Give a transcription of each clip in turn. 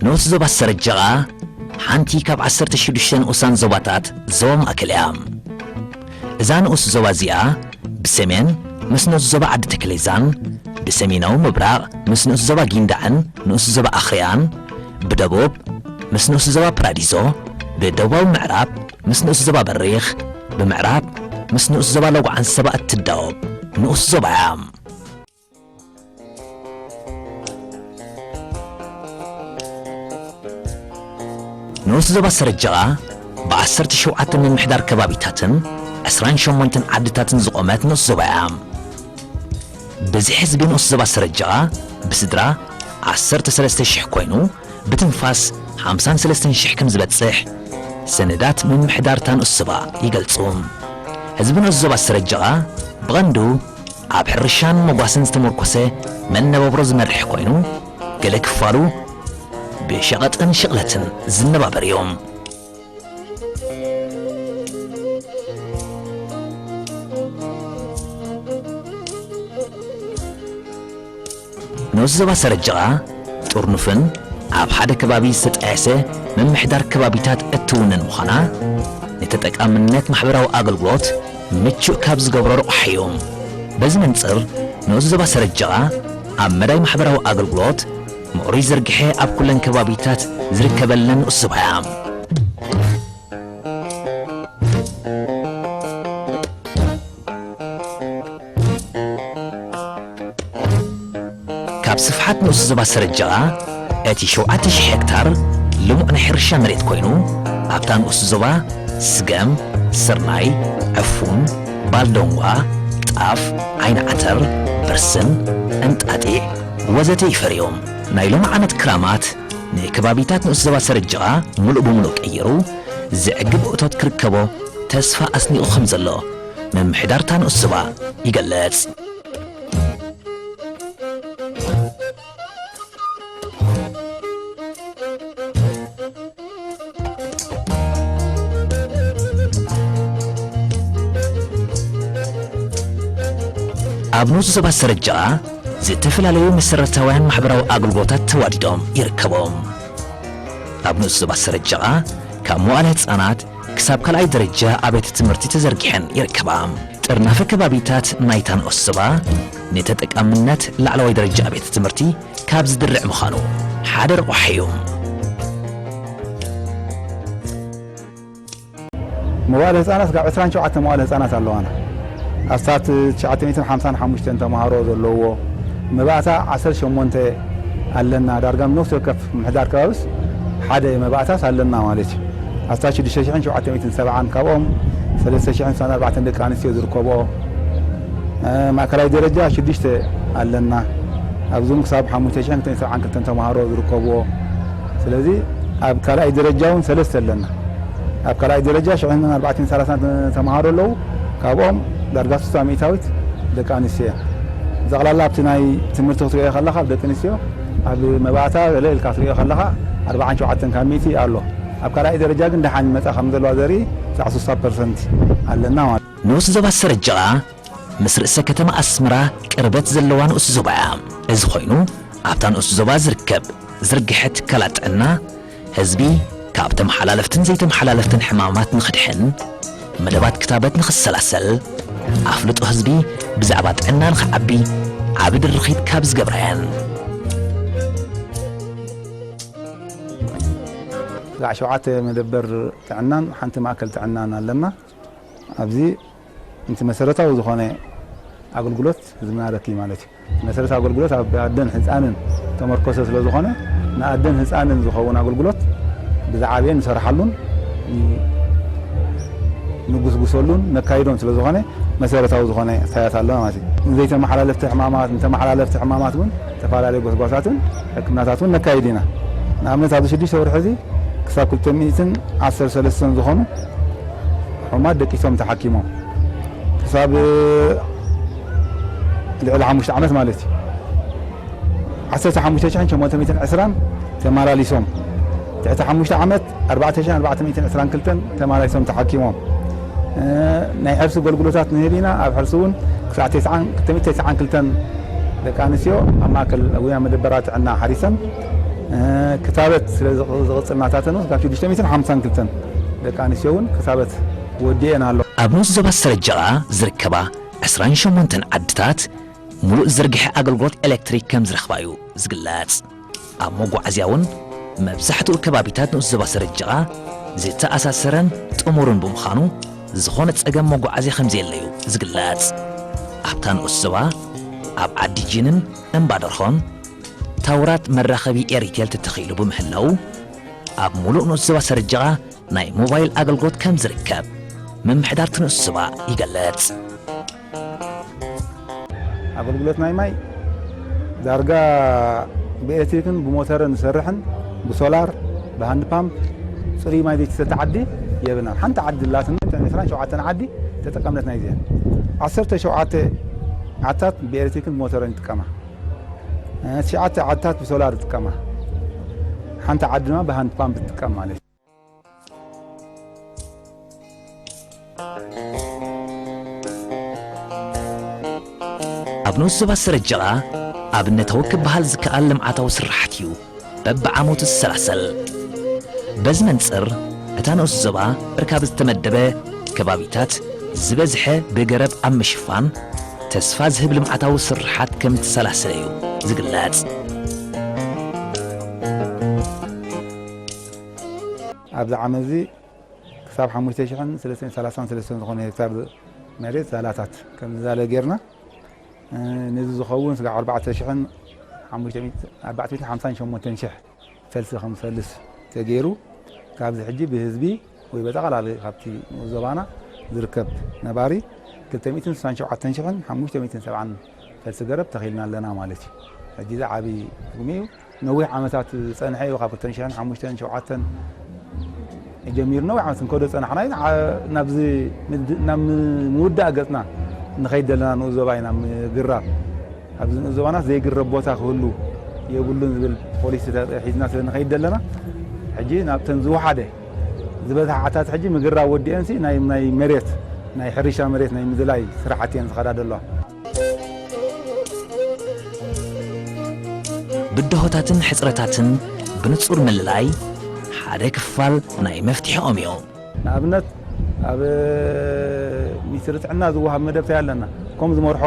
ንኡስ ዞባ ሰረጀቓ ሓንቲ ካብ ዓሰርተ ሽዱሽተ ንኡሳን ዞባታት ዞባ ማእከል እያ። እዛ ንኡስ ዞባ እዚኣ ብሰሜን ምስ ንኡስ ዞባ ዓዲ ተክሌዛን፣ ብሰሜናዊ ምብራቕ ምስ ንኡስ ዞባ ጊንዳዕን ንኡስ ዞባ ኣኽርያን፣ ብደቡብ ምስ ንኡስ ዞባ ፕራዲዞ፣ ብደቡባዊ ምዕራብ ምስ ንኡስ ዞባ በሪኽ፣ ብምዕራብ ምስ ንኡስ ዞባ ለጓ ዓንሰባ እትዳወብ ንኡስ ዞባ እያ። ንኡስ ዞባ ሰረጀቓ ብዓሰርተ ሸውዓተ ምምሕዳር ከባቢታትን ዕስራን ሸሞንተን ዓድታትን ዝቖመት ንኡስ ዞባ እያ። ብዝሒ ህዝቢ ንኡስ ዞባ ሰረጀቓ ብስድራ ዓሰርተ ሰለስተ ሽሕ ኮይኑ፣ ብትንፋስ ሓምሳን ሰለስተን ሽሕ ከም ዝበጽሕ ሰነዳት ምምሕዳር እታ ንኡስ ዞባ ይገልጹ። ህዝቢ ንኡስ ዞባ ሰረጀቓ ብቐንዱ ኣብ ሕርሻን መጓሰን ዝተመርኮሰ መነባብሮ ዝመርሕ ኮይኑ፣ ገለ ክፋሉ ብሸቐጥን ሽቕለትን ዝነባበር እዩ። ንኡስ ዞባ ሰረጀቓ ጥርኑፍን ኣብ ሓደ ከባቢ ዝተጣየሰ ምምሕዳር ከባቢታት እትውንን ምዃና፣ ንተጠቃምነት ማሕበራዊ ኣገልግሎት ምቹእ ካብ ዝገብሮ ረቋሒ እዩ። በዚ መንጽር፣ ንኡስ ዞባ ሰረጀቓ ኣብ መዳይ ማሕበራዊ ኣገልግሎት ምዕሩይ ዝርግሐ ኣብ ኩለን ከባቢታት ዝርከበለን ንኡስ ዞባ እያ። ካብ ስፍሓት ንኡስ ዞባ ሰረጀቓ፣ እቲ ሸውዓተ ሽሕ ሄክታር ልሙዕ ናይ ሕርሻ መሬት ኮይኑ፣ ኣብታ ንኡስ ዞባ ስገም፣ ስርናይ፣ ዕፉን፣ ባልደንጓ፣ ጣፍ፣ ዓይኒ ዓተር፣ ብርስን፣ እንጣጢዕ ወዘተ ይፈርዮም። ናይ ሎሚ ዓመት ክራማት ንከባቢታት ንኡስ ዞባ ሰረጀቓ ምሉእ ብምሉእ ቀይሩ፣ ዘዕግብ እቶት ክርከቦ ተስፋ ኣስኒቑ ከም ዘሎ ምምሕዳር እታ ንኡስ ዞባ ይገልጽ። ኣብ ንኡስ ዞባ ሰረጀቓ ዝተፈላለዩ መሰረታውያን ማሕበራዊ ኣገልግሎታት ተዋዲዶም ይርከቦም። ኣብ ንኡስ ዞባ ሰረጀቓ ካብ መዋእለ ህጻናት ክሳብ ካልኣይ ደረጃ ኣብያተ ትምህርቲ ተዘርጊሐን ይርከባ። ጥርናፈ ከባቢታት ናይታ ንኡስ ዞባ ንተጠቃምነት ላዕለዋይ ደረጃ ኣብያተ ትምህርቲ ካብ ዝድርዕ ምዃኑ ሓደ ረቋሒ እዩ። መዋእለ ህጻናት ካብ ዕስራን ሸውዓተ መዋእለ ህጻናት ኣለዋና። ኣስታት ትሽዓተ ሚእትን ሓምሳን ሓሙሽተን ተማሃሮ ዘለዎ መባእታ ዓሰርተ ሸሞንተ ኣለና። ዳርጋ ነፍሲ ወከፍ ምምሕዳር ከባብስ ሓደ መባእታስ ኣለና ማለት እዩ። ኣስታት ሽዱሽተ ሽሕን ሸውዓተ ሚእትን ሰብዓን፣ ካብኦም ሰለስተ ሽሕን ስሳን ኣርባዕተን ደቂ ኣንስትዮ ዝርከብኦ፣ እ፣ ማእከላይ ደረጃ ሽዱሽተ ኣለና። ኣብዞም ክሳብ ሓሙሽተ ሽሕን ክልተን ሰብዓን ክልተን ተማሃሮ ዝርከብዎ። ስለዚ ኣብ ካልኣይ ደረጃ እውን ሰለስተ ኣለና። ኣብ ካልኣይ ደረጃ ሽሕን ኣርባዕተን ሰላሳን ተማሃሮ ኣለዉ። ካብኦም ዳርጋ ስሳ ሚእታዊት ደቂ ኣንስትዮ እየን። ጠቕላላ ኣብቲ ናይ ትምህርቲ ክትሪኦ ከለኻ፣ ኣብ ደቂ ኣንስትዮ ኣብ መባእታ ገለ ኢልካ ክትሪኦ ከለኻ፣ ኣርባዓን ሸውዓተን ካብ ሚእቲ ኣሎ። ኣብ ካልኣይ ደረጃ ግን ደሓን ይመጻ ከም ዘለዋ ዘርኢ፣ ክሳዕ ስሳ ፐርሰንት ኣለና ማለት እዩ። ንኡስ ዞባ ሰረጀቓ ምስ ርእሰ ከተማ ኣስመራ ቅርበት ዘለዋ ንኡስ ዞባ እያ። እዚ ኮይኑ፣ ኣብታ ንኡስ ዞባ ዝርከብ ዝርግሐ ትካላት ጥዕና፣ ህዝቢ ካብ ተመሓላለፍትን ዘይተመሓላለፍትን ሕማማት ንኽድሕን፣ መደባት ክታበት ንኽሰላሰል፣ ኣፍልጦ ህዝቢ ብዛዕባ ጥዕና ንኽዓቢ ዓቢ ድርኺት ካብ ዝገብራ እየን። ክሳዕ ሸውዓተ መደበር ጥዕናን ሓንቲ ማእከል ጥዕናን ኣለና። ኣብዚ፣ እቲ መሰረታዊ ዝኾነ ኣገልግሎት ህዝብና ረኪብ ማለት እዩ። መሰረታዊ ኣገልግሎት ኣብ ኣደን ህፃንን ተመርኮሰ ስለ ዝኾነ፣ ንኣደን ህፃንን ዝኸውን ኣገልግሎት ብዝዓበየ ንሰርሓሉን ን-፣ ንጉስጉሰሉን ነካይዶን ስለ ዝኾነ፣ መሰረታዊ ዝኾነ ስታያት ኣለና ማለት እዩ። ንዘይተመሓላለፍቲ ሕማማት፣ ንተመሓላለፍቲ ሕማማት እውን ዝተፈላለዩ ጎስጓሳትን ሕክምናታት እውን ነካይድ ኢና። ንኣብነት፣ ኣብዚ ሽዱሽተ ወርሒ እዚ ክሳብ ክልተ ሚእትን ዓሰርተ ሰለስተን ዝኾኑ ሕሙማት ደቂሶም ተሓኪሞም። ክሳብ ልዕሊ ሓሙሽተ ዓመት ማለት እዩ። ዓሰርተ ሓሙሽተ ሽሕን ሸሞንተ ሚእትን ዕስራን ተመላሊሶም፣ ትሕቲ ሓሙሽተ ዓመት ኣርባዕተ ሽሕን ኣርባዕተ ሚእትን ዕስራን ክልተን ተመላሊሶም ተሓኪሞም። እ፣ ናይ ሕርሲ ኣገልግሎታት ንህብ ኢና። ኣብ ሕርሲ እውን ክሳዕ ተስዓን፣ ክልተ ሚእቲ ተስዓን ክልተን ደቂ ኣንስትዮ ኣብ ማእከል ወይ ኣብ መደበራት ጥዕና ሓሪሰን፣ እ፣ ክታበት ስለ ዝቕ-፣ ዝቕጽል ናታተን እውን ካብ ሽዱሽተ ሚእትን ሓምሳን ክልተን ደቂ ኣንስትዮ እውን ክታበት ወዲኤን ኣሎ። ኣብ ንኡስ ዞባ ሰረጀቓ ዝርከባ ዕስራን ሸሞንተን ዓድታት፣ ምሉእ ዝርግሐ ኣገልግሎት ኤሌክትሪክ ከም ዝረኽባ እዩ ዝግለጽ። ኣብ መጓዓዝያ እውን መብዛሕትኡ ከባቢታት ንኡስ ዞባ ሰረጀቓ ዝተኣሳሰረን ጥሙርን ብምዃኑ፣ ዝኾነ ጸገም መጓዓዝያ ከም ዘየለ እዩ ዝግለጽ። ኣብታ ንኡስ ዞባ፣ ኣብ ዓዲ ጂንን እምባደርሆን ታወራት መራኸቢ ኤሪቴል ተተኺሉ ብምህላዉ፣ ኣብ ምሉእ ንኡስ ዞባ ሰረጀቓ ናይ ሞባይል ኣገልግሎት ከም ዝርከብ ምምሕዳር እቲ ንኡስ ዞባ ይገልጽ። ኣገልግሎት ናይ ማይ ዳርጋ ብኤሌክትሪክን ብሞተርን ዝሰርሕን ብሶላር ብሃንድ ፓምፕ ጽሩይ ማይ ዘይትሰቲ ዓዲ የብልናን። ሓንቲ ዓዲ ኣላትና፣ ዕስራን ሸውዓተን ዓዲ ተጠቀምነት ናይ ዚኣን። ዓሰርተ ሸውዓተ ዓድታት ብኤሌክትሪክን ብሞተርን ይጥቀማ። እ፣ ትሽዓተ ዓድታት ብሶላር ይጥቀማ። ሓንቲ ዓዲ ድማ ብሃንድ ፓምፕ ትጥቀም ማለት እዩ። ኣብ ንኡስ ዞባ ሰረጀቓ ኣብነታዊ ክበሃል ዝከኣል ልምዓታዊ ስራሕቲ እዩ በብዓመቱ ዝሰላሰል። በዚ መንጽር፣ እታ ንኡስ ዞባ ርካብ ዝተመደበ ከባቢታት ዝበዝሐ ብገረብ ኣብ ምሽፋን ተስፋ ዝህብ ልምዓታዊ ስርሓት ከም እተሰላሰለ እዩ ዝግለጽ። ኣብዚ ዓመት እዚ ክሳብ ሓሙሽተ ሽሕን ሰለስተን ሰላሳን ሰለስተን ዝኾነ ሄክታር መሬት ዛላታት ከም ዝዛለ ጌርና፣ እ፣ ነዚ ዝኸውን ስጋዕ ኣርባዕተ ሽሕን ሓሙሽተ ሚእቲ፣ ኣርባዕተ ሚእትን ሓምሳን ሸሞንተን ሽሕ ፈልሲ ከም ዝፈልስ ተገይሩ፣ ካብዚ ሕጂ ብህዝቢ ወይ በጠቓላሊ ካብቲ ንኡስ ዞባና ዝርከብ ነባሪ ክልተ ሚእትን ስሳን ሸውዓተን ሽሕን ሓሙሽተ ሚእትን ሰብዓን ፈልሲ ገረብ ተኺልና ኣለና ማለት እዩ። ሕጂ እዚ ዓቢ ትርጉም እዩ። ነዊሕ ዓመታት ዝጸንሐ እዩ። ካብ ክልተ ሽሕን ሓሙሽተን ሸውዓተን ጀሚሩ ነዊሕ ዓመት እንከዶ ዝጸናሕና ኢና። ዓ-፣ ናብዚ ምድ-፣ ናብ ምውዳእ ገጽና ንኸይድ ዘለና ንኡስ ዞባ ኢና ምግራብ። ኣብዚ ንኡስ ዞባና ዘይግረብ ቦታ ክህሉ የብሉን ዝብል ፖሊሲ ተ-፣ ሒዝና ስለ ንኸይድ ዘለና፣ ሕጂ ናብተን ዝወሓደ ዝበዝሓ ዓድታት ሕጂ ምግራብ ወዲኤንሲ ናይ፣ ናይ መሬት፣ ናይ ሕርሻ መሬት ናይ ምድላይ ስራሕቲ እየን ዝኸዳ ዘለዋ። ብድሆታትን ሕጽረታትን ብንጹር ምልላይ ሓደ ክፋል ናይ መፍትሒኦም እዩ። ንኣብነት፣ ኣብ ሚኒስትሪ ጥዕና ዝወሃብ መደብ እንታይ ኣለና? ከም ዝመርሖ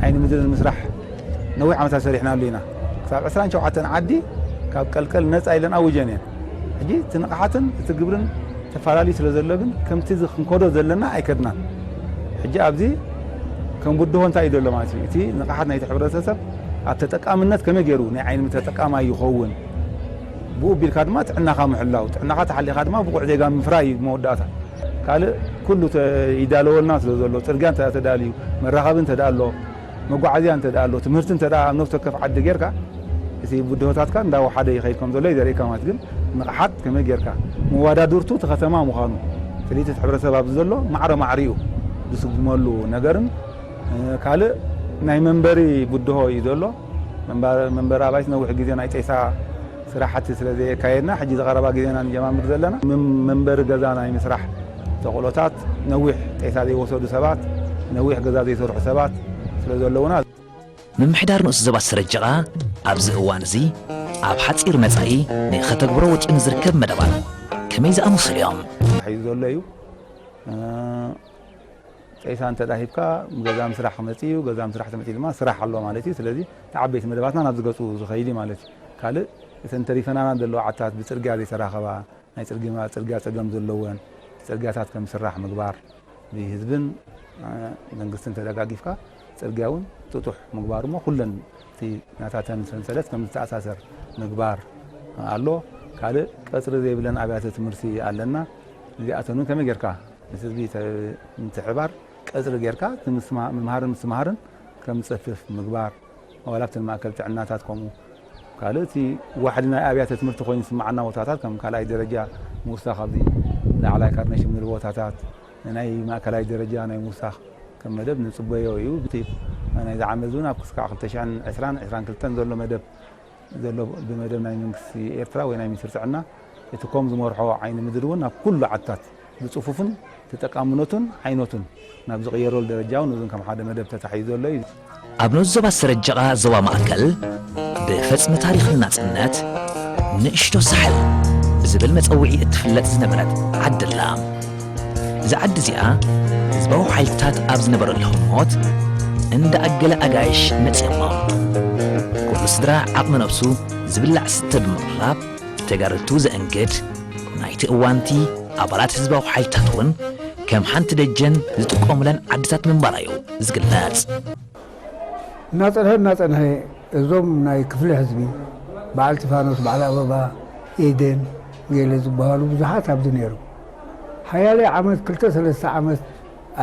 ዓይኒ ምድሪ ንምስራሕ ነዊሕ ዓመታት ሰሪሕናሉ ኢና። ክሳብ ዕስራን ሸውዓተን ዓዲ ካብ ቀልቀል ነጻ ኢለን ኣውጀን እየን። ሕጂ እቲ ንቕሓትን እቲ ግብርን ተፈላለዩ ስለ ዘሎ ግን ከምቲ እዚ ክንከዶ ዘለና ኣይከድናን። ሕጂ ኣብዚ ከም ብድሆ እንታይ እዩ ዘሎ ማለት እዩ? እቲ ንቕሓት ናይቲ ሕብረተሰብ ኣብ ተጠቃምነት ከመይ ገይሩ ናይ ዓይኒ ምድሪ ተጠቃማይ ይኸውን? ብኡ ኣቢልካ ድማ ጥዕናኻ ምሕላው፣ ጥዕናኻ ተሓሊኻ ድማ ብቑዕ ዜጋ ምፍራይ እዩ መወዳእታ። ካልእ ኩሉ ተ-፣ ይዳለወልና ስለ ዘሎ፣ ጽርግያ እንተ ተዳልዩ፣ መራኸቢ እንተ ደኣ ኣሎ፣ መጓዓዝያ እንተ ደኣ ኣሎ፣ ትምህርቲ እንተ ደኣ ኣብ ነፍሲ ወከፍ ዓዲ ጌርካ፣ እቲ ብድሆታትካ እንዳወሓደ ይኸይድ ከም ዘሎ እዩ ዘርእየካ ማለት። ግን ንቕሓት ከመይ ጌርካ፣ መወዳድርቱ እቲ ከተማ ምዃኑ፣ ፍልይቲ እቲ ሕብረተሰብ ኣብዚ ዘሎ ማዕረ ማዕሪኡ ዝስጉመሉ ነገርን፣ እ፣ ካልእ ናይ መንበሪ ብድሆ እዩ ዘሎ። መንባ-፣ መንበሪ ኣባይቲ ነዊሕ ግዜ ናይ ጤሳ ስራሕቲ ስለ ዘየካየድና፣ ሕጂ ዝቐረባ ግዜና ንጀማምር ዘለና። መም-፣ መንበሪ ገዛ ናይ ምስራሕ ተኽእሎታት፣ ነዊሕ ጤሳ ዘይወሰዱ ሰባት፣ ነዊሕ ገዛ ዘይሰርሑ ሰባት ስለ ዘለውና። ምምሕዳር ንኡስ ዞባ ሰረጀቓ ኣብዚ እዋን እዚ ኣብ ሓጺር መጻኢ ንኸተግብሮ ወጢኑ ዝርከብ መደባት ከመይ ዝኣመሰሉ እዮም? ሒዙ ዘሎ እዩ። እ፣ ጤሳ እንተ ደኣ ሂብካ፣ ገዛ ምስራሕ ክመጽእ እዩ፣ ገዛ ምስራሕ ተመጽኡ ድማ ስራሕ ኣሎ ማለት እዩ። ስለዚ፣ እቲ ዓበይቲ መደባትና ናብዚ ገጹ ዝኸይድ እዩ ማለት እዩ። ካልእ፣ እተን ተሪፈናና ዘለዋ ዓድታት ብጽርግያ ዘይተራኸባ፣ ናይ ጽርግያ፣ ጽርግያ ጸገም ዘለወን፣ ጽርግያታት ከም ዝስራሕ ምግባር፣ ብህዝብን፣ እ፣ መንግስትን ተደጋጊፍካ፣ ጽርግያ እውን ጥጡሕ ምግባር እሞ፣ ኩለን እቲ ናታተን ሰንሰለት ከም ዝተኣሳሰር ምግባር ኣሎ። ካልእ፣ ቀጽሪ ዘይብለን ኣብያተ ትምህርቲ ኣለና። እዚኣተን እውን ከመይ ጌርካ ምስ ህዝቢ ተ-፣ ምትሕብባር ቀጽሪ ጌርካ እቲ ምስማ-፣ ምምሃርን ምስትምሃርን ከም ዝጸፍፍ ምግባር፣ ዋላ ኣብተን ማእከል ጥዕናታት ከምኡ። ካልእ እቲ ዋሕዲ ናይ ኣብያተ ትምህርቲ ኮይኑ ዝስምዓና ቦታታት ከም ካልኣይ ደረጃ ምውሳኽ ኣብዚ ላዕላይ ካርነሽም ንብል ቦታታት ናይ ማእከላይ ደረጃ ናይ ምውሳኽ ከም መደብ ንጽበዮ እዩ። እቲ ናይዚ ዓመት እውን ኣብ ክስካዕ ክልተ ሽሕን ዕስራን ዕስራን ክልተን ዘሎ መደብ ዘሎ ብመደብ ናይ መንግስቲ ኤርትራ ወይ ናይ ሚኒስትሪ ጥዕና እቲ ኮም ዝመርሖ ዓይኒ ምድሪ እውን ኣብ ኩሉ ዓድታት ብጽፉፍን ተጠቃምነቱን ዓይነቱን ናብ ዝቕየረሉ ደረጃ እውን እዚን ከም ሓደ መደብ ተታሒዙ ዘሎ እዩ። ኣብ ንኡስ ዞባ ሰረጀቓ ዞባ ማእከል ብፈጽሚ ታሪኽ ናጽነት ንእሽቶ ሳሕል ብዝብል መጸውዒ እትፍለጥ ዝነበረት ዓዲ ኣላ። እዛ ዓዲ እዚኣ ህዝባዊ ሓይልታት ኣብ ዝነበረሉ ህሞት እንዳ ኣገለ ኣጋይሽ መጺኦማ። ኩሉ ስድራ ዓቕሚ ነብሱ ዝብላዕ ስተ ብምቕራብ ተጋደልቱ ዘእንግድ ናይቲ እዋንቲ ኣባላት ህዝባዊ ሓይልታት እውን ከም ሓንቲ ደጀን ዝጥቀሙለን ዓድታት ምንባራ እዩ ዝግለጽ። እናጸንሐ እናጸንሐ እዞም ናይ ክፍሊ ህዝቢ በዓል ጢፋኖስ፣ በዓል ኣበባ፣ ኤደን ገለ ዝበሃሉ ብዙሓት ኣብዚ ነይሮም። ሓያለይ ዓመት ክልተ ሰለስተ ዓመት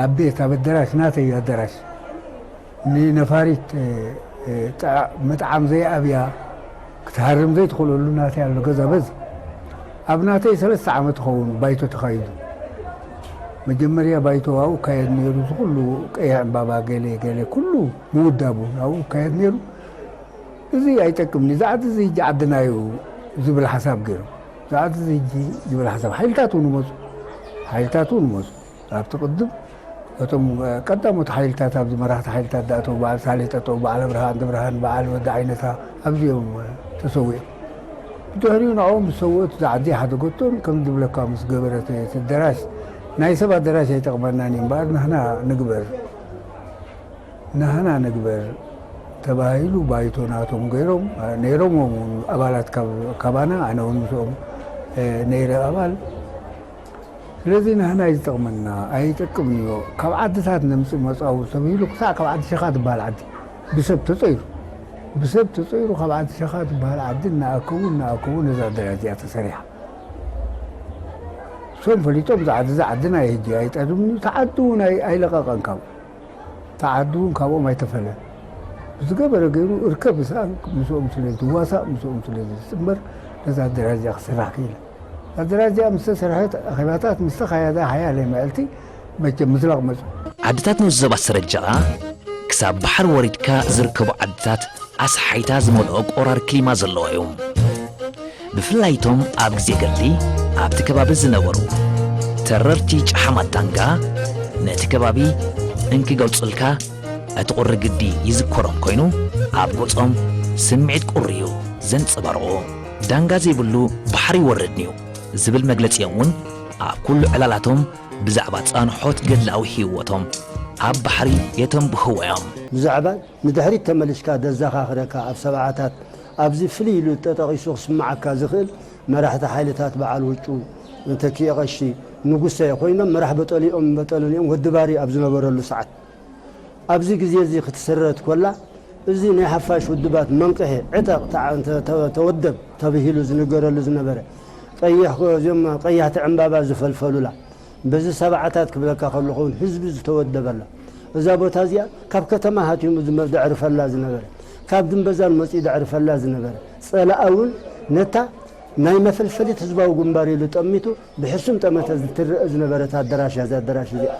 ኣብ ቤት ኣብ ኣደራሽ ናተይ ኣደራሽ ንነፋሪት ምጥዓም ዘይኣብያ ክትሃርም ዘይትኽእለሉ ናተይ ኣሎ ገዛ በዚ ኣብ ናተይ ሰለስተ ዓመት ይኸውን ባይቶ ተኻይዱ። መጀመርያ ባይቶ ኣብኡ ይካየድ ነይሩ፣ እዚ ኩሉ ቀይሕ ዕምባባ ገለ ገለ ኩሉ ምውዳቡ ኣብኡ ይካየድ ነይሩ። እዚ ኣይጠቅምን እዩ፣ እዚ ዓዲ እዚ ሕጂ ዓድና እዩ ዝብል ሓሳብ ገይሮም። እዚ ዓዲ እዚ ሕጂ ዝብል ሓሳብ ሓይልታት እውን ይመፁ፣ ሓይልታት እውን ይመፁ። ኣብቲ ቅድም እቶም ቀዳሞት ሓይልታት ኣብዚ መራሕቲ ሓይልታት ዝኣተዉ በዓል ሳሌ ጠጠው፣ በዓል ኣብርሃ ዓንደብርሃን፣ በዓል ወዲ ዓይነታ ኣብዚኦም ተሰዊኦም። ብድሕሪኡ ንዕኦም ምስ ሰውኡ እቲ ዓዲ ሓደገቶን ከም ዝብለካ ምስ ገበረት እቲ ኣደራሽ ናይ ሰብ ኣደራሽ ኣይጠቕመናን እዩ እምበኣር ንሕና ንግበር ንሕና ንግበር ተባሂሉ ባይቶ ናቶም ገይሮም ነይሮም እውን ኣባላት ካብ- ካባና ኣነ እውን ምስኦም ነይረ ኣባል ስለዚ ንሕና እዩ ዝጠቕመና ኣይጠቅምን እዩ ካብ ዓድታት ነምፅእ መፃውር ተባሂሉ ክሳዕ ካብ ዓዲ ሸኻ ትበሃል ዓዲ ብሰብ ተፀይሩ ብሰብ ተፀይሩ ካብ ዓዲ ሸኻ ትበሃል ዓዲ እናኣከቡ እናኣከቡ ነዛ ኣደራጅ እዚኣ ተሰሪሓ እሶም ፈሊጦም እዛ ዓዲ እዛ ዓድና እዩ ሕጂ ኣይጠልምን እዩ ተዓዲ እውን ኣይ- ኣይለቐቐን ካብኡ ተዓዲ እውን ካብኦም ኣይተፈለን ብዝገበረ ገይሩ እርከብ ዝሰኣን ምስኦም ስለ ዝዋሳእ ምስኦም ስለ ዝፅምበር ነዛ ኣደራጅ እዚኣ ክስራሕ ክኢለ ኣደራጅ እዚኣ ምስ ተሰርሐት ኣኼባታት ምስ ተኻየዳ ሓያለይ መዕልቲ መቸም ምዝላቕ መፁ ዓድታት ንኡስ ዞባ ሰረጀቓ ክሳብ ባሕሪ ወሪድካ ዝርከቡ ዓድታት ኣስሓይታ ዝመልኦ ቆራር ክሊማ ዘለዎ እዩ። ብፍላይ እቶም ኣብ ግዜ ገድሊ ኣብቲ ከባቢ ዝነበሩ ተረርቲ ጨሓማት ዳንጋ ነቲ ከባቢ እንክገልጹልካ እቲ ቁሪ ግዲ ይዝከሮም ኮይኑ ኣብ ገጾም ስምዒት ቁሪ እዩ ዘንጸባርቑ። ዳንጋ ዘይብሉ ባሕሪ ይወርድን'ዩ ዝብል መግለጺኦም እውን ኣብ ኩሉ ዕላላቶም ብዛዕባ ጻንሖት ገድላዊ ህይወቶም ኣብ ባሕሪ የተንብህዎ እዮም። ብዛዕባ ንድሕሪት ተመሊስካ ዘዘኻኽረካ ኣብ ሰብዓታት ኣብዚ ፍልይ ኢሉ ተጠቒሱ ክስምዓካ ዝኽእል መራሕቲ ሓይልታት በዓል ውጩ፣ ተኪኤ ቀሺ፣ ንጉሰ ኮይኖም መራሕ በጠሊኦም በጠለኒኦም ወዲ ባሪ ኣብ ዝነበረሉ ሰዓት ኣብዚ ግዜ እዚ ክትስረት ኮላ እዚ ናይ ሓፋሽ ውድባት መንቅሒ ዕጠቕ ተወደብ ተብሂሉ ዝንገረሉ ዝነበረ ቀይሕ እዚኦም ቀያሕቲ ዕምባባ ዝፈልፈሉላ በዚ ሰብዓታት ክብለካ ከለኹ እውን ህዝቢ ዝተወደበላ እዛ ቦታ እዚኣ ካብ ከተማ ሃቲሙ ዝመ- ዘዕርፈላ ዝነበረ ካብ ድንበዛን መፂኡ ዘዕርፈላ ዝነበረ ፀላኢ እውን ነታ ናይ መፈልፈሊት ህዝባዊ ግንባር ኢሉ ጠሚቱ ብሕሱም ጠመተ ዝትረአ ዝነበረት ኣደራሽ እያ እዛ ኣደራሽ እዚኣ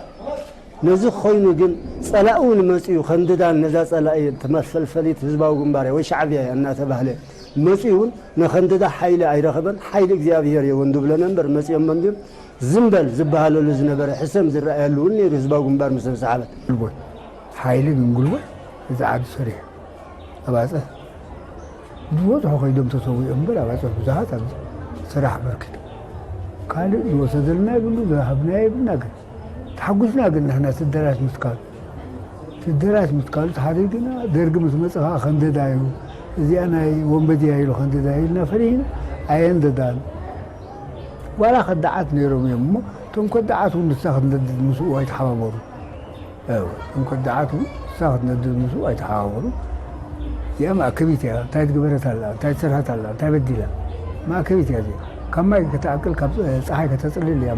ነዚ ኮይኑ ግን ፀላኢ እውን መፂኡ ከንድዳን ነዛ ፀላኢ እቲ መፈልፈሊት ህዝባዊ ግንባር ወይ ሻዕብያ እያ እናተባህለ መፂኡ እውን ንኸንድዳ ሓይሊ ኣይረኸበን ሓይሊ እግዚኣብሄር እየ ወንድብለነ እምበር መፂኦም መንድዮም ዝም በል ዝበሃለሉ ዝነበረ ሕሰም ዝረኣየሉ እውን ነይሩ ህዝባዊ ግንባር ምስ ተሰሓበት። ጉልበት ሓይሊ ግን ጉልበት እዚ ዓዲ ሰሪሑ ኣባፅሕ ዝበፅሑ ከይዶም ተሰዊኦም እምበር ኣባፅሕ ብዙሓት ኣብዚ ስራሕ ኣበርኪቱ ካልእ ዝወሰደልና የብሉ ዝሃብና የብልና ግን ተሓጒስና ግን ንሕና ስደራሽ ምስ ካልእ ስደራሽ ምስ ካልእ ተሓሪድና ደርጊ ምስ መፀ ከዓ ከንደዳ እዩ እዚኣ ናይ ወንበዴ እያ ኢሉ ከንደዳ ኢልና ፈሪህና ኣየንደዳን ዋላ ከዳዓት ነይሮም እዮም እሞ እቶም ከዳዓት እውን ንሳ ክትነድድ ምስኡ ኣይተሓባበሩ እቶም ከዳዓት እውን ንሳ ክትነድድ ምስኡ ኣይተሓባበሩ እዚኣ ማእከቢት እያ እንታይ ትግበረት ኣላ እንታይ ትሰርሐት ኣላ እንታይ በዲላ ማእከቢት እያ እዚኣ ካብ ማይ ከተኣቅል ካብ ፀሓይ ከተፅልል እያ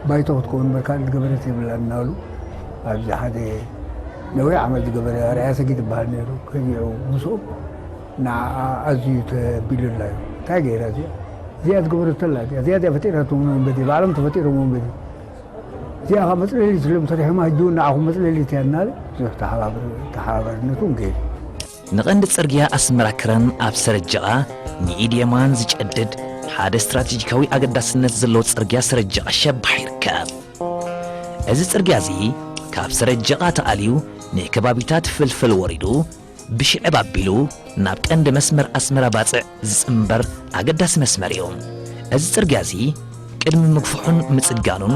ባይቶ ክትከውን እምበር ካልእ ዝገበረት የብላን እናበሉ ኣብዚ ሓደ ነዊሕ ዓመት ዝገበረ ኣርኣያ ሰጊድ ዝበሃል ነይሩ ከዚዑ ምስኦም ንዓኣ ኣዝዩ ተቢሉላ እዩ እንታይ ገይራ እዚኣ እዚኣ ዝገበረቶ ኣላ እዚኣ እዚኣ እዚኣ ፈጢራቶ ወንበዴ ባዕሎም ተፈጢሮም ወንበዴ እዚኣ ካብ መጽለሊት ኢሎም ሰሪሖማ፣ ሕጂ እውን ንዓኹም መጽለሊት እያ እናበለ ብዙሕ ተሓባብር-፣ ተሓባባርነት እውን ገይሩ። ንቐንዲ ጽርግያ ኣስመራ ክረን ኣብ ሰረጀቓ ንኢድ የማን ዝጨድድ ሓደ ስትራቴጂካዊ ኣገዳስነት ዘለዎ ጽርግያ ሰረጀቓ ሸባሕ ይርከብ። እዚ ጽርግያ እዚ ካብ ሰረጀቓ ተኣልዩ ንከባቢታት ፍልፍል ወሪዱ ብሽዕብ ኣቢሉ ናብ ቀንዲ መስመር ኣስመራ ባጽዕ ዝጽንበር ኣገዳሲ መስመር እዩ። እዚ ጽርግያ እዚ ቅድሚ ምግፍሑን ምጽጋኑን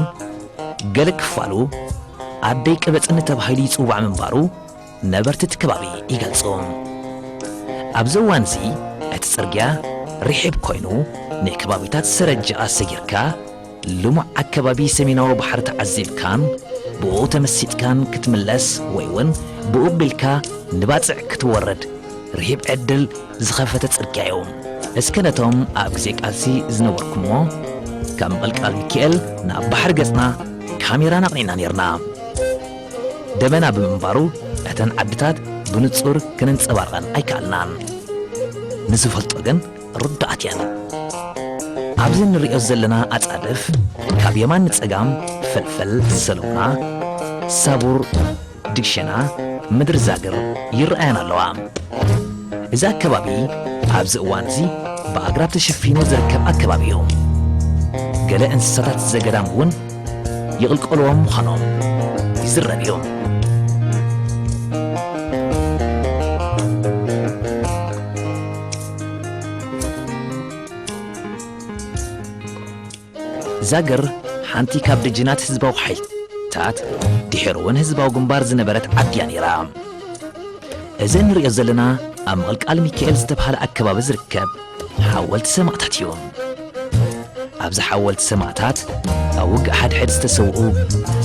ገለ ክፋሉ ኣደይ ቅበጽኒ ተባሂሉ ይጽዋዕ ምንባሩ ነበርቲ እቲ ከባቢ ይገልጹ። ኣብዚ እዋን እዚ እቲ ጽርግያ ርሒብ ኮይኑ ንከባቢታት ሰረጀቓ ሰጊርካ ልሙዕ ኣከባቢ ሰሜናዊ ባሕሪ ተዓዚብካን ብኡ ተመሲጥካን ክትምለስ ወይ እውን ብኡ ኣቢልካ ንባጽዕ ክትወርድ ርሂብ ዕድል ዝኸፈተ ጽርግያ እዩ። እስከ ነቶም ኣብ ግዜ ቃልሲ ዝነበርኩሞ ካብ ምቕልቃል ሚካኤል ናብ ባሕሪ ገጽና ካሜራና ኣቕኒዕና ነይርና። ደበና ብምንባሩ እተን ዓድታት ብንጹር ክንንጸባርቐን ኣይከኣልናን። ንዝፈልጦ ግን ርዱኣት እየን። ኣብዚ እንርእዮ ዘለና ኣጻድፍ ካብ የማን ንጸጋም ፈልፈል፣ ሰሎና፣ ሳቡር፣ ድግሸና፣ ምድሪ ዛግር ይረኣያና ኣለዋ። እዚ ኣከባቢ ኣብዚ እዋን እዚ ብኣግራብ ተሸፊኑ ዝርከብ ኣከባቢ እዩ። ገለ እንስሳታት ዘገዳም እውን ይቕልቀልዎም ምዃኖም ይዝረብ እዩ። ዛግር ሓንቲ ካብ ደጀናት ህዝባዊ ሓይልታት ድሒሩ እውን ህዝባዊ ግንባር ዝነበረት ዓዲ እያ ነይራ። እዚ እንርእዮ ዘለና ኣብ ምቕልቃል ሚካኤል ዝተብሃለ ኣከባቢ ዝርከብ ሓወልቲ ሰማእታት እዩ። ኣብዚ ሓወልቲ ሰማእታት ኣብ ውግእ ሓድሕድ ዝተሰውኡ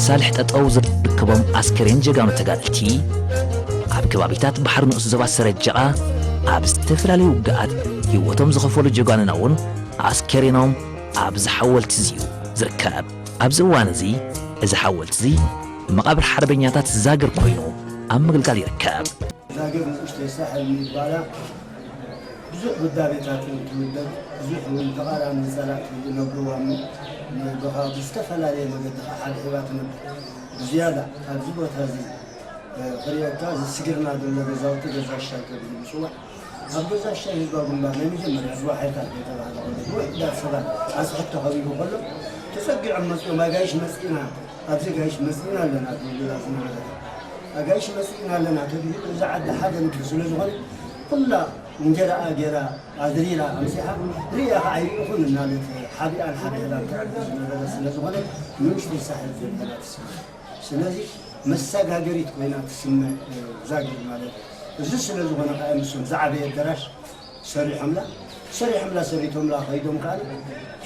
ሳልሕ ጠጠው ዝርከቦም ኣስከሬን ጀጋኑ ተጋደልቲ፣ ኣብ ከባቢታት ባሕሪ ንኡስ ዞባ ሰረጀቓ ኣብ ዝተፈላለዩ ውግኣት ህይወቶም ዝኸፈሉ ጀጋኑና እውን ኣስከሬኖም ኣብዚ ሓወልቲ እዚ እዩ ዝርከብ። ኣብዚ እዋን እዚ እዚ ሓወልቲ እዚ መቓብር ሓርበኛታት ዛግር ኮይኑ ኣብ ምግልጋል ይርከብ። ዛግር ንእሽተይ ሳሕል ምባላ ብዙሕ ውዳቤታት እውን ትውደብ፣ ብዙሕ እውን ተቓራኒ ጸላእቲ ዝነብርዋ እሞ፣ ብኻ-፣ ብዝተፈላለየ መገዲ ኸዓ ሓድሒባ ትነብር። ብዝያዳ ኣብዚ ቦታ እዚ፣ እ፣ ክርእየካ፣ እዚ ስግርና ዘሎ ገዛውቲ ገዛ ሻይ ተባሂሉ ይጽዋዕ። ኣብ ገዛ ሻይ ህዝባዊ ግንባር ናይ መጀመርያ ህዝባዊ ሓይልታት ከይተባህለ ከሎ፣ ብውሑዳት ሰባት ኣስሕት ተኸቢቡ ከሎ፣ ተጸጊዖም መጺኦም፣ ኣጋይሽ መጺእና፣ ኣብዚ ኣጋይሽ መጺእና ኣለና ትብሉላ ዝነበረ። ኣጋይሽ መጺእና ኣለና ተባሂሉ፣ እዚ ዓዲ ሓደ ምድሪ ስለ ዝኾነ፣ ኩላ እንጀራኣ ጌራ፣ ኣድሪራ፣ ኣምሲሓ፣ ርእያ ኸዓ ኣይርኢኹን እናለት ሓቢኣን ሓቢእላን ትዕቢ ዝነበረ ስለ ዝኾነ፣ ንእሽተይ ሳሕል ዘበላ ትስምዕ። ስለዚ መሰጋገሪት ኮይና ትስምዕ፣ እ፣ ዛጊድ ማለት እዩ። እዚ ስለ ዝኾነ ከኣ ንሶም ዝዓበየ ኣዳራሽ ሰሪሖምላ፣ ሰሪሖምላ፣ ሰሪቶምላ፣ ከይዶም ከኣ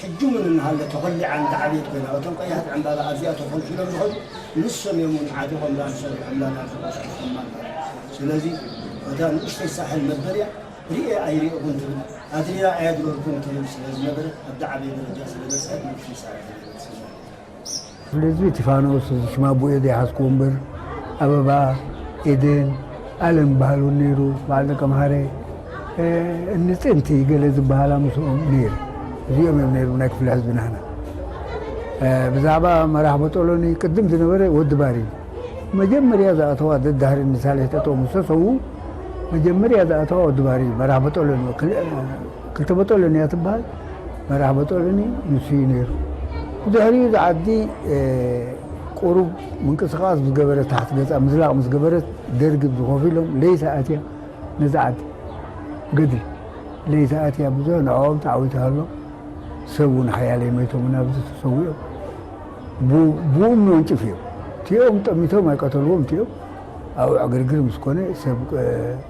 ሕጂ እውን እናሃለ ተኾሊዓ እንዳዓበየት ኮይና፣ እቶም ቀያሕቲ ዕምባባ ኣብዚኣ ተፈልፊሎም ዝኸዱ ንሶም እዮም እውን ዓቲቖምላ፣ ሰሪሖምላ፣ ናብ ዝቐስቁሶምላ ማለት እዩ። ስለዚ እታ ንእሽተይ ሳሕል መበልያ ርእየ ኣይርእኹን ትብል፣ ኣድሪራ ኣየድረርኩን ትብል ስለ ዝነበረት፣ ኣብ ዝዓበየ ደረጃ ስለ በጽሐት ንእሽተይ ሳሕል ትብል። ክፍለ ህዝቢ ቲፋኖስ፣ እዚ ሽም ኣቦኡ ዘይሓዝክዎ እምበር፣ ኣበባ፣ ኤደን፣ ኣለም በሃል እውን ነይሩ፣ በዓል ደቀምሃረ፣ እ፣ እኒ ጥንቲ ገለ ዝበሃላ ምስኦም ነይሩ። እዚኦም እዮም ነይሮም ናይ ክፍለ ህዝቢ ናህና። እ፣ ብዛዕባ መራሕ ቦጦሎኒ ቅድም ዝነበረ ወዲ ባሪ እዩ። መጀመርያ ዝኣተዋ ደድሕሪ እኒ ሳልሕ ጠጠው ምስ ተሰዉ፣ መጀመርያ ዝኣተዋ ወዲ ባሪ እዩ፣ መራሕ ቦጦሎኒ። ክል-፣ ክልተ ቦጦሎኒ እያ ትበሃል። መራሕ ቦጦሎኒ ንሱ እዩ ነይሩ። ብድሕሪኡ እዚ ዓዲ፣ እ፣ ቁሩብ ምንቅስቓስ ምስ ገበረት፣ ታሕቲ ገጻ ምዝላቕ ምስ ገበረት፣ ደርጊ ብዝኾፍ ኢሎም ለይቲ ኣትያ ነዚ ዓዲ ገድሊ። ለይቲ ኣትያ ብዙሕ ንዕኦም ተዓዊቱ ኣሎ። ሰብ እውን ሓያለይ መይቶም እውን ኣብዚ ተሰዊኦም። ቡ-፣ ብኡም ንወንጭፍ እዮም። እቲኦም ጠሚቶም ኣይቀተልዎም እቲኦም። ኣብኡ ዕግርግር ምስ ኮነ ሰብ፣ እ፣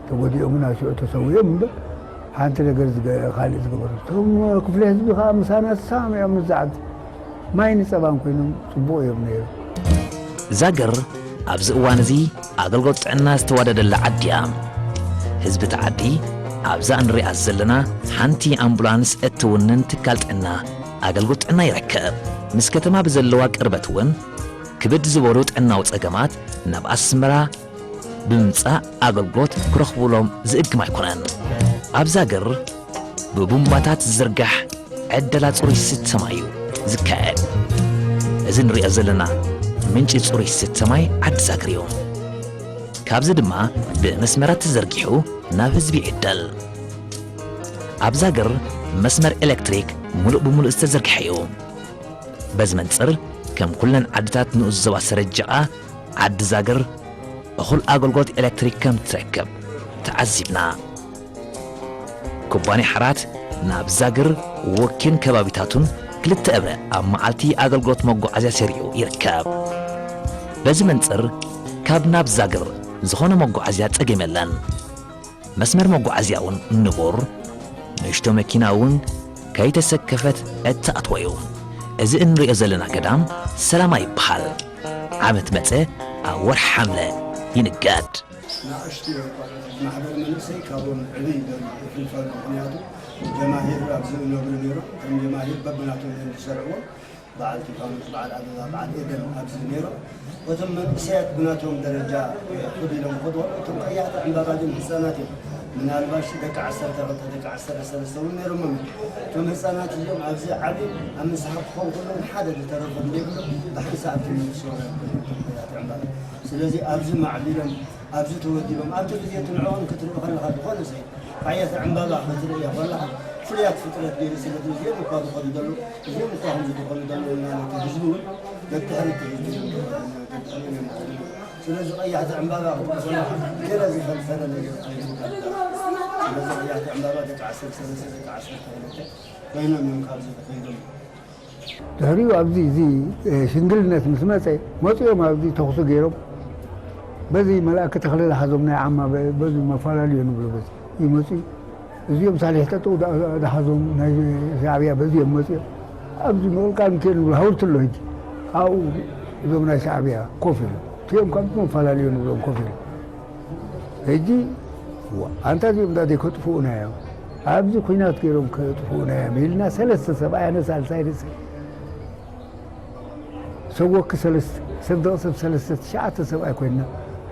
ተጎዲኦምን ኣብ ሽዑ ተሰዊኦም እምበር ሓንቲ ነገር ዝገ-፣ ካልእ ዝገበሩ። እቶም ክፍለ ህዝቢ ከዓ ምሳና ተሰማሚዖም ምስዚ ዓዲ ማይን ጸባን ኮይኖም ጽቡቕ እዮም ነይሮም። ዛግር ኣብዚ እዋን እዚ ኣገልግሎት ጥዕና ዝተዋደደላ ዓዲ እያ። ህዝቢ እቲ ዓዲ ኣብዛ እንሪኣ ዘለና ሓንቲ ኣምቡላንስ እትውንን ትካል ጥዕና ኣገልግሎት ጥዕና ይረክብ። ምስ ከተማ ብዘለዋ ቅርበት እውን ክብድ ዝበሉ ጥዕናዊ ጸገማት ናብ ኣስመራ ብምምጻእ ኣገልግሎት ክረኽቡሎም ዝእግም ኣይኮነን። ኣብ ዛግር ብቡምባታት ዝዝርጋሕ ዕደላ ጽሩይ ዝስተ ማይ እዩ ዝካየድ። እዚ ንሪኦ ዘለና ምንጪ ጽሩይ ዝስተ ማይ ዓዲ ዛግር እዩ። ካብዚ ድማ ብመስመራት ተዘርጊሑ ናብ ህዝቢ ይዕደል። ኣብ ዛግር መስመር ኤሌክትሪክ ሙሉእ ብሙሉእ ዝተዘርግሐ እዩ። በዚ መንጽር ከም ኩለን ዓድታት ንኡስ ዞባ ሰረጀቓ ዓዲ ዛግር እኹል ኣገልግሎት ኤሌክትሪክ ከም ትረክብ ተዓዚብና። ኩባንያ ሓራት ናብ ዛግር ወኪን ከባቢታቱን ክልተ እብረ ኣብ መዓልቲ ኣገልግሎት መጓዓዝያ ሰሪዑ ይርከብ። በዚ መንጽር ካብ ናብ ዛግር ዝኾነ መጓዓዝያ ጸገም የለን። መስመር መጓዓዝያ እውን ንቡር፣ ንእሽቶ መኪና እውን ከይተሰከፈት እትኣትዎ እዩ። እዚ እንሪኦ ዘለና ገዳም ሰላማ ይበሃል። ዓመት መጸ ኣብ ወርሒ ሓምለ ይንገድ። ንኣሽቱ እዮም ቆልዑት። ማሕበር መንእሰይ ካብኦም ዕብይ ኢሎም ይፍልፈሉ። ምኽንያቱ ጀማሂር ኣብዚ ይነብሩ ነይሮም። ከም ጀማሂር በብናቶም እዮም ዝሰርዕዎ። በዓል ቲፋኖስ፣ በዓል ኣበባ፣ በዓል ኤደን ኣብዚ ነይሮም። እቶም መንእሰያት ብናቶም ደረጃ ክዱ ኢሎም ክድወሉ፣ እቶም ቀያሕቲ ዕምባባ ግን ህፃናት እዮም። ምናልባሽ ደቂ ዓሰርተ ክልተ፣ ደቂ ዓሰርተ ሰለስተ እውን ነይሮም እዮም። እቶም ህፃናት እዚኦም ኣብዚ ዓብዮም ኣብ ምስሓቕ ክኾን ከለዉ ሓደ ዝተረፎም ዘይብሎም ብሓንሳእ ኣብቲ መንግስቲ ወረዳ እዮም እቶም ቀያሕቲ ዕምባባ። ስለዚ ኣብዚ ማዕቢሎም ኣብዚ ተወዲቦም ኣብቲ ግዜ እቲ ንዕኦም ክትርኢ ከለኻ ዝኾነ ሰብ ቀያሕቲ ዕምባባ ክትርእዮ ከለኻ ፍሉያት ፍጥረት ገይሩ ስለ እዚኦም እኳ ዝኾኑ ዘለዉ እዚኦም እኳ ከምዚ ዝኾኑ ዘለዉ እናበለ እቲ ህዝቢ እውን ደድሕሪ እቲ ህዝቢ እዮም ደድሕሪ እዮም ዝኸዱ። ስለዚ ቀያሕቲ ዕምባባ ክትርኢ ከለኻ ገለ ዝፈልፈለ ነገር ኣይብልካን። ስለዚ ቀያሕቲ ዕምባባ ደቂ ዓሰርተ ሰለስተ ደቂ ዓሰርተ ክልተ ኮይኖም እዮም ካብዚ ተኸይዶም። ድሕሪኡ ኣብዚ እዚ ሽንግልነት ምስ መፀ መፂኦም ኣብዚ ተኹሲ ገይሮም በዚ መልኣክ ተኽለ ዝሓዞም ናይ ዓማ በዚ መፈላለዩ ንብሎ በዚ ይመፁ። እዚኦም ሳሌሕ ጠጠው ዝሓዞም ናይ ሻዕብያ በዚ እዮም መፂኦም ኣብዚ ምቕልቃል ምክኤል ንብሎ ሃውልቲ ኣሎ ሕጂ ኣብኡ እዞም ናይ ሻዕብያ ኮፍ ኢሎም እቲኦም ካብ መፈላለዩ ንብሎም ኮፍ ኢሎም ሕጂ ኣንታ እዚኦም ዳ ከጥፍኡና እዮም ኣብዚ ኩናት ገይሮም ከጥፍኡና እዮም ኢልና ሰለስተ ሰብኣይ ኣነ ሳልሳይ ርእሲ ሰብ ወኪ ሰለስተ ሰብ ደቂ ሰብ ሰለስተ ትሽዓተ ሰብኣይ ኮይንና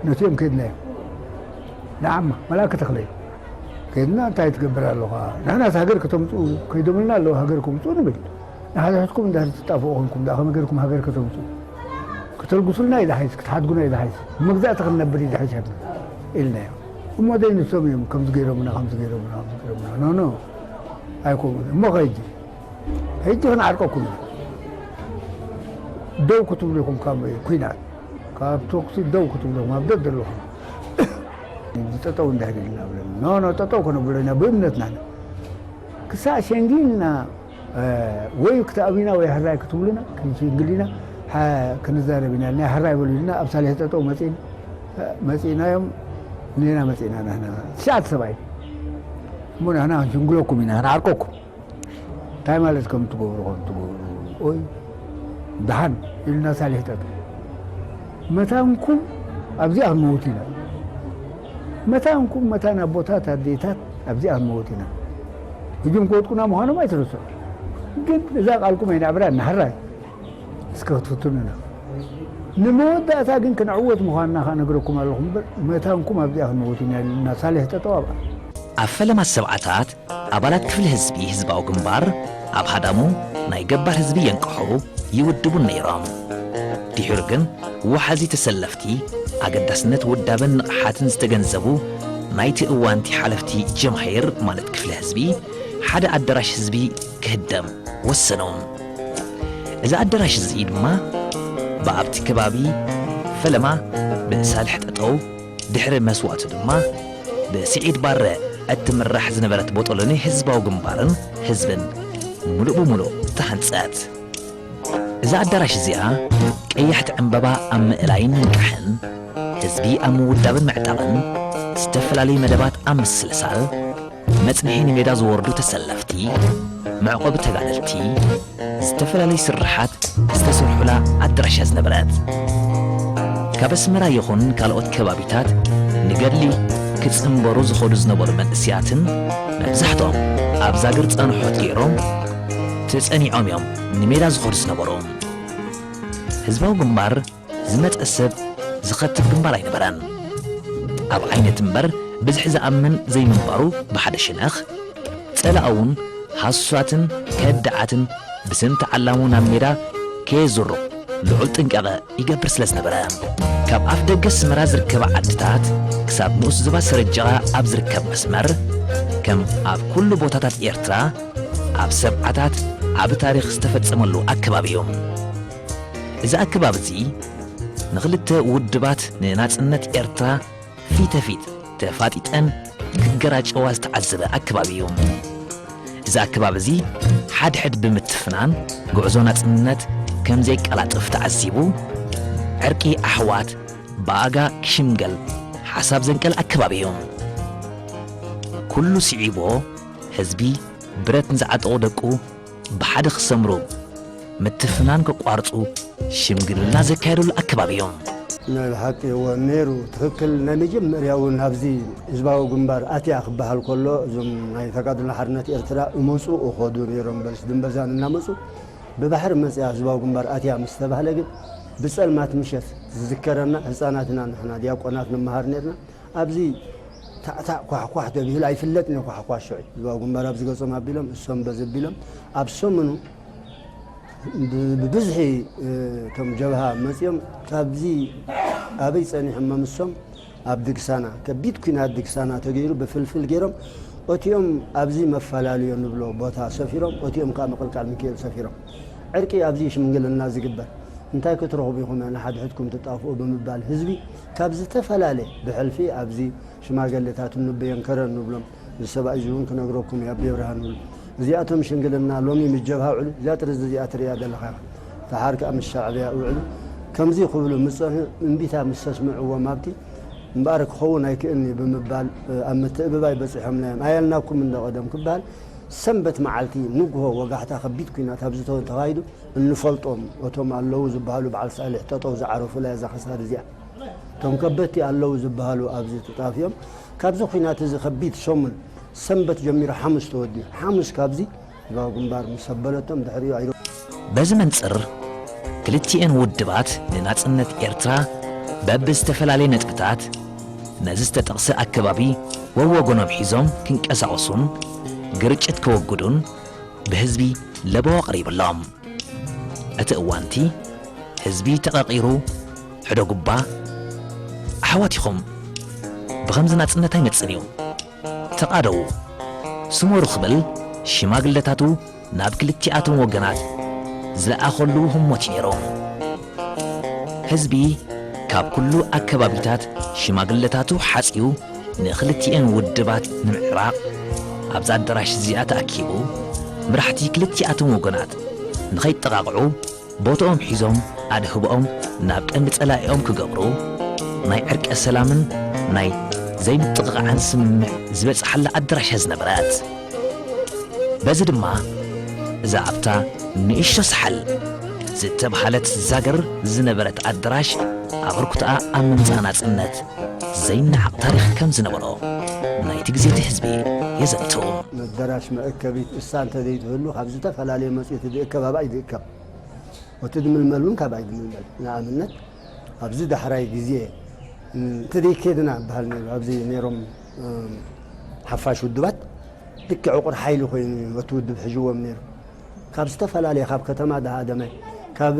ነቲኦም ከድናዮም ንዓማ መልኣከ ተኽለይ ከድና እንታይ ትገብር ኣለኻ ንሕናስ ሃገር ከተምፅኡ ከይዶምልና ኣለዉ ሃገር ከምፅኡ ንብል ንሓድሕድኩም እንዳ ትጣፍኡ ኮንኩም ዳ ከመይ ገርኩም ሃገር ከተምፅኡ ክተልጉሱልና እዩ ዝሓይሽ ክትሓድጉና እዩ ዝሓይሽ መግዛእቲ ክንነብር እዩ ዝሓይሸና ኢልናዮም እሞ ደይ ንሶም እዮም ከምዚ ገይሮምና ከምዚ ገይሮምና ከምዚ ገይሮምና ኖ ኖ ኣይኮኑን እሞ ከይጂ ሕጂ ክንዓርቀኩም ኢና ደው ክትብሉ ኢኹም ካብ ኩናት ካብ ተኩሲ ደው ክትብሉ ኢኹም ኣብ ደገ ኣለኹም ጠጠው እንዳህል ኢልና ብለና ኖ ኖ ጠጠው ከነብሎ ኢና ብእምነትና ክሳዕ ሸንጊልና ወይ ክትኣብዩና ወይ ሕራይ ክትብሉና ክንሽንግል ኢና ክንዛረብ ኢና ናይ ሕራይ በሉ ኢልና ኣብ ሳሌሕ ጠጠው መፂና መፂናዮም ኔና መፂና ናህና ትሽዓተ ሰብኣይ እሞ ናህና ክንሽንግለኩም ኢና ክንዓርቀኩም እንታይ ማለት ከም ትገብሩ ከም ትገብሩ ኦይ ደሓን ኢልና ሳሌሕ ጠጠው መታንኩም ኣብዚኣ ክንመውት ኢና መታንኩም መታን ኣቦታት ኣዴታት ኣብዚኣ ክንመውት ኢና እጅም ክወጥቁና ምዃኖም ኣይትረስዑ ግን እዛ ቃልኩም ኣይናዕብራ እናሕራይ እስከ ክትፍትኑና ንመወዳእታ ግን ክንዕወት ምዃንና ከነግረኩም ኣለኹ እምበር መታንኩም ኣብዚኣ ክንመውት ኢና ኢልና ሳሌሕ ጠጠው ኣብኣ ኣብ ፈለማ ሰብዓታት ኣባላት ክፍሊ ህዝቢ ህዝባዊ ግንባር ኣብ ሃዳሙ ናይ ገባር ህዝቢ የንቅሑ ይውድቡን ነይሮም። ድሒሩ ግን ወሓዚ ተሰለፍቲ ኣገዳስነት ውዳበን ንቕሓትን ዝተገንዘቡ ናይቲ እዋንቲ ሓለፍቲ ጀምሃይር ማለት ክፍሊ ህዝቢ ሓደ ኣዳራሽ ህዝቢ ክህደም ወሰኑ። እዚ ኣዳራሽ እዚ ድማ ብኣብቲ ከባቢ ፈለማ ብሳልሕ ጠጠው ድሕሪ መስዋእቱ ድማ ብስዒድ ባረ እትምራሕ ዝነበረት ቦጦሎኒ ህዝባዊ ግንባርን ህዝብን ሙሉእ ብሙሉእ ተሃንጸት። እዛ ኣዳራሽ እዚኣ ቀያሕቲ ዕምበባ ኣብ ምእላይን ምንቃሕን፣ ህዝቢ ኣብ ምውዳብን ምዕጣቕን፣ ዝተፈላለዩ መደባት ኣብ ምስልሳል፣ መጽንሒ ንሜዳ ዝወርዱ ተሰለፍቲ፣ መዕቆቢ ተጋደልቲ፣ ዝተፈላለዩ ስርሓት ዝተሰርሑላ ኣዳራሽ እያ ዝነበረት። ካብ ኣስመራ ይኹን ካልኦት ከባቢታት ንገድሊ ክጽንበሩ ዝኸዱ ዝነበሩ መንእሰያትን መብዛሕትኦም ኣብ ዛግር ጻንሖት ገይሮም ተጸኒዖም እዮም ንሜዳ ዝኸዱ ዝነበሩ። ህዝባዊ ግንባር ዝመጸ ሰብ ዝኸትብ ግንባር ኣይነበረን። ኣብ ዓይነት እምበር ብዝሒ ዝኣምን ዘይምንባሩ ብሓደ ሸነኽ፣ ጸላኢ እውን ሃሱሳትን ከዳዓትን ብስም ተዓላሙ ናብ ሜዳ ከየዝሩ ልዑል ጥንቃቐ ይገብር ስለ ዝነበረ፣ ካብ ኣፍ ደገ ኣስመራ ዝርከባ ዓድታት ክሳብ ንኡስ ዞባ ሰረጀቓ ኣብ ዝርከብ መስመር፣ ከም ኣብ ኩሉ ቦታታት ኤርትራ፣ ኣብ ሰብዓታት ዓቢ ታሪኽ ዝተፈጸመሉ ኣከባቢ እዩ። እዚ ኣከባቢ እዚ ንኽልተ ውድባት ንናጽነት ኤርትራ ፊተፊት ተፋጢጠን ክገራጨዋ ዝተዓዘበ ኣከባቢ እዩ። እዚ ኣከባቢ እዚ ሓድሕድ ብምትፍናን ጉዕዞ ናጽነት ከም ዘየቀላጥፍ ተዓዚቡ፣ ዕርቂ ኣሕዋት ብኣጋ ክሽምገል ሓሳብ ዘንቀል ኣከባቢ እዩ። ኩሉ ስዒቦ ህዝቢ ብረት ንዝዓጠቑ ደቁ ብሓደ ክሰምሩ፣ ምትፍናን ከቋርጹ ሽምግልና ዘካየደሉ ኣከባቢ እዩ። ናይ ብሓቂ እወ ነይሩ። ትኽክል። ናይ መጀመርያ እውን ኣብዚ ህዝባዊ ግንባር ኣትያ ክበሃል ከሎ፣ እዞም ናይ ተጋድሎ ሓርነት ኤርትራ እመጹ እኸዱ ነይሮም፣ በልስ ድንበዛን እናመጹ ብባሕሪ መጽያ ህዝባዊ ግንባር ኣትያ ምስ ተባህለ ግን ብጸልማት ምሸት ዝዝከረና፣ ህጻናትና ንሕና ዲያቆናት ንመሃር ነርና። ኣብዚ ታዕታዕ ኳሕኳሕ ተቢህሉ ኣይፍለጥን እዩ። ኳሕኳሕ ሽዑ ህዝባዊ ግንባር ኣብዚ ገጾም ኣቢሎም፣ እሶም በዚ ኣቢሎም፣ ኣብ ሰሙኑ ብ-፣ ብብዝሒ፣ እ፣ ከም ጀብሃ መጺኦም ካብዚ ኣበይ ጸኒሖም መምሶም ኣብ ድግሳና፣ ከቢድ ኲናት ድግሳና ተገይሩ ብፍልፍል ገይሮም፣ ኦቲኦም ኣብዚ መፈላለዮ ንብሎ ቦታ ሰፊሮም፣ ኦቲኦም ከኣ ምቕልቃል ሚካኤል ሰፊሮም። ዕርቂ ኣብዚ ሽምግልና ዝግበር፣ እንታይ ክትረኽቡ ኢኹም ንሓድሕድኩም ትጣፍኡ ብምባል ህዝቢ ካብ ዝተፈላለየ ብሕልፊ ኣብዚ ሽማግለታት እንበዮን ከረን ንብሎም። እዚ ሰብኣይ እዚ እውን ክነግረኩም እዩ፣ ኣቤ ብርሃን ይብሉ። እዚኣቶም ሽምግልና ሎሚ ምስ ጀብሃ ውዕሉ፣ እዚኣ ጥርዚ እዚኣ ትርእያ ዘለኻ ኢኻ። ደሓር ከኣ ምስ ሻዕብያ ውዕሉ። ከምዚ ክብሉ ምስ ጸንሑ፣ እምቢታ ምስ ተስምዕዎም ኣብቲ፣ እምበኣር ክኸውን ኣይክእልን እዩ ብምባል፣ ኣብ ምትእብባይ በጺሖምና እዮም። ኣየልናኩም እንደ ቀደም ክበሃል፣ ሰንበት መዓልቲ ንግሆ ወጋሕታ ከቢድ ኲናት ኣብ ዝተወ-፣ ተኻይዱ፣ እንፈልጦም እቶም ኣለዉ ዝበሃሉ በዓል ሳልሕ ጠጠው ዝዓረፉላ እያ እዛ ክሳድ እዚኣ። እቶም ከበድቲ ኣለዉ ዝበሃሉ ኣብዚ ተጣፊኦም። ካብዚ ኲናት እዚ ከቢድ ሰሙን ሰንበት ጀሚሩ ሓሙስ ተወዲኡ። ሓሙስ ካብዚ ህዝባዊ ግንባር ምስ ኣበለቶም ድሕሪኡ ኣይረ- በዚ መንጽር፣ ክልቲኤን ውድባት ንናጽነት ኤርትራ በብዝተፈላለየ ነጥብታት ነዚ ዝተጠቕሰ ኣከባቢ ወወገኖም ሒዞም ክንቀሳቐሱን ግርጭት ከወግዱን ብህዝቢ ለበዋ ቀሪብሎም። እቲ እዋንቲ ህዝቢ ተቐቒሩ፣ ሕደጉባ ኣሕዋት ኢኹም፣ ብኸምዚ ናጽነት ኣይመጽእን እዩ፣ ተቓደዉ፣ ስመሩ ክብል ሽማግለታቱ ናብ ክልቲኣቶም ወገናት ዝለኣኸሉ ህሞት እዩ ነይሩ። ህዝቢ ካብ ኩሉ ኣከባቢታት ሽማግለታቱ ሓጽዩ ንኽልቲኤን ውድባት ንምዕራቕ ኣብዛ ኣዳራሽ እዚኣ ተኣኪቡ፣ መራሕቲ ክልቲኣቶም ወገናት ንኸይጠቓቕዑ ቦትኦም ሒዞም ኣድህቦኦም ናብ ቀንዲ ጸላኢኦም ክገብሩ፣ ናይ ዕርቀ ሰላምን ናይ ዘይምጥቕቓዕን ስምምዕ ዝበጽሓላ ኣዳራሽ እያ ዝነበረት። በዚ ድማ እዛ ኣብታ ንእሽቶ ሳሕል ዝተብሃለት ዛገር ዝነበረት ኣዳራሽ ኣበርክቶኣ ኣብ ምምጻእ ናጽነት ዘይነዓቕ ታሪኽ ከም ዝነበሮ ናይቲ ግዜ እቲ ህዝቢ የዘንቱ። መደራሽ መእከቢት እሳ እንተ ዘይትህሉ፣ ካብ ዝተፈላለየ መጽዮ እቲ ዝእከብ ኣብኣ እዩ ዝእከብ። እቲ ዝምልመል እውን ካብኣ እዩ ዝምልመል። ንኣብነት፣ ኣብዚ ዳሕራይ ግዜ፣ እም፣ እንተ ዘይከድና በሃል ነይሩ። ኣብዚ ነይሮም፣ እም፣ ሓፋሽ ውድባት ልክዕ ዕቑር ሓይሊ ኮይኑ እዩ እቲ ውድብ ሕዥዎም ነይሩ። ካብ ዝተፈላለየ፣ ካብ ከተማ ዝሃደመ፣ ካብ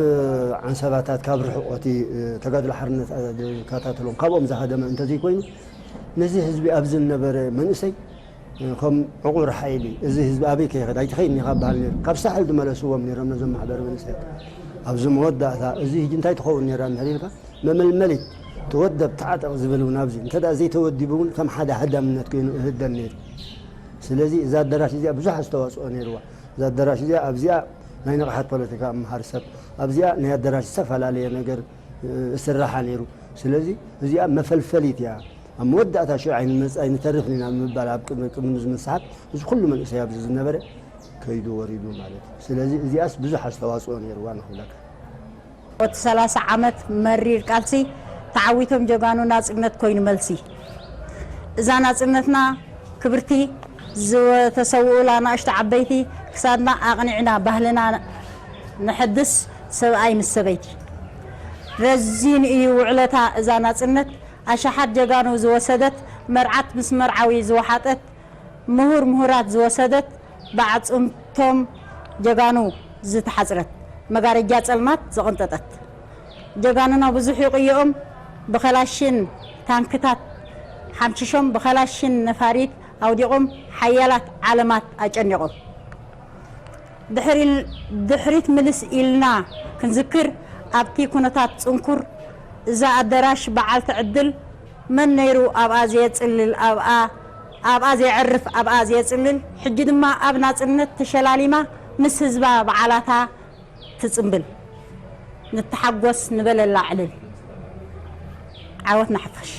ዓንሰባታት፣ ካብ ርሑቕ እቲ ተጋድሎ ሓርነት ዝከታተሎም፣ ካብኦም ዝሃደመ እንተዘይኮይኑ፣ ነዚ ህዝቢ ኣብዚ ዝነበረ መንእሰይ ከም ዕቑር ሓይሊ፣ እዚ ህዝቢ ኣበይ ከይኸድ፣ ኣይትኸይድን ኢኻ በሃል ነይሩ። ካብ ሳሕል ዝመለስዎም ነይሮም ነዞም ማሕበር መንእሰያት። ኣብዚ መወዳእታ፣ እዚ ሕጂ እንታይ ትኸውን ነይራ እንድሕር ኢልካ፣ መመልመሊት፣ ተወደብ፣ ተዓጠቕ ዝብል እውን ኣብዚ፣ እንተ ደኣ ዘይተወዲቡ እውን ከም ሓደ ሃዳምነት ኮይኑ እህደን ነይሩ። ስለዚ እዛ ኣዳራሽ እዚኣ ብዙሕ ኣስተዋፅኦ ነይርዋ። እዛ ኣዳራሽ እዚኣ፣ ኣብዚኣ ናይ ንቕሓት ፖለቲካ እምሃር ሰብ፣ ኣብዚኣ ናይ ኣዳራሽ ዝተፈላለየ ነገር፣ እ፣ እስራሓ ነይሩ። ስለዚ እዚኣ መፈልፈሊት እያ። ኣብ መወዳእታ ሽዑ ኣይንመጽ-፣ ኣይንተርፍን ኢና ንምባል ኣብ ቅድሚ፣ ቅድሚ እዚ ምስሓብ፣ እዚ ኩሉ መንእሰይ ኣብዚ ዝነበረ ከይዱ ወሪዱ ማለት እዩ። ስለዚ እዚኣስ ብዙሕ ኣስተዋፅኦ ነይርዋ ንኽብለካ። እቲ ሰላሳ ዓመት መሪር ቃልሲ ተዓዊቶም ጀጋኑ ናጽነት ኮይኑ መልሲ። እዛ ናጽነትና ክብርቲ ዝተሰውኡላ ኣናእሽቱ ዓበይቲ ክሳድና ኣቕኒዕና ባህልና ንሐድስ ሰብኣይ ምስ ሰበይቲ። ረዚን እዩ ውዕለታ እዛ ናጽነት ኣሽሓት ጀጋኑ ዝወሰደት መርዓት ምስ መርዓዊ ዝወሓጠት ምሁር ምሁራት ዝወሰደት ብኣዕጽምቶም ጀጋኑ ዝተሓጽረት መጋረጃ ጸልማት ዘቐንጠጠት። ጀጋኑና ብዙሕ ይቕየኦም፣ ብኸላሽን ታንክታት ሓምሽሾም፣ ብኸላሽን ነፋሪት ኣውዲቖም፣ ሓያላት ዓለማት ኣጨኒቖም። ድሕሪ-፣ ድሕሪት ምልስ ኢልና ክንዝክር፣ ኣብቲ ኩነታት ጽንኩር እዛ ኣደራሽ በዓልቲ ዕድል፣ መን ነይሩ ኣብኣ ዘየጽልል፣ ኣብኣ፣ ኣብኣ ዘየዕርፍ፣ ኣብኣ ዘየጽልል፣ ሕጂ ድማ ኣብ ናጽነት ተሸላሊማ ምስ ህዝባ በዓላታ ትጽምብል። ንተሓጎስ፣ ንበለላ ዕልል። ዓወት ንሓፋሽ።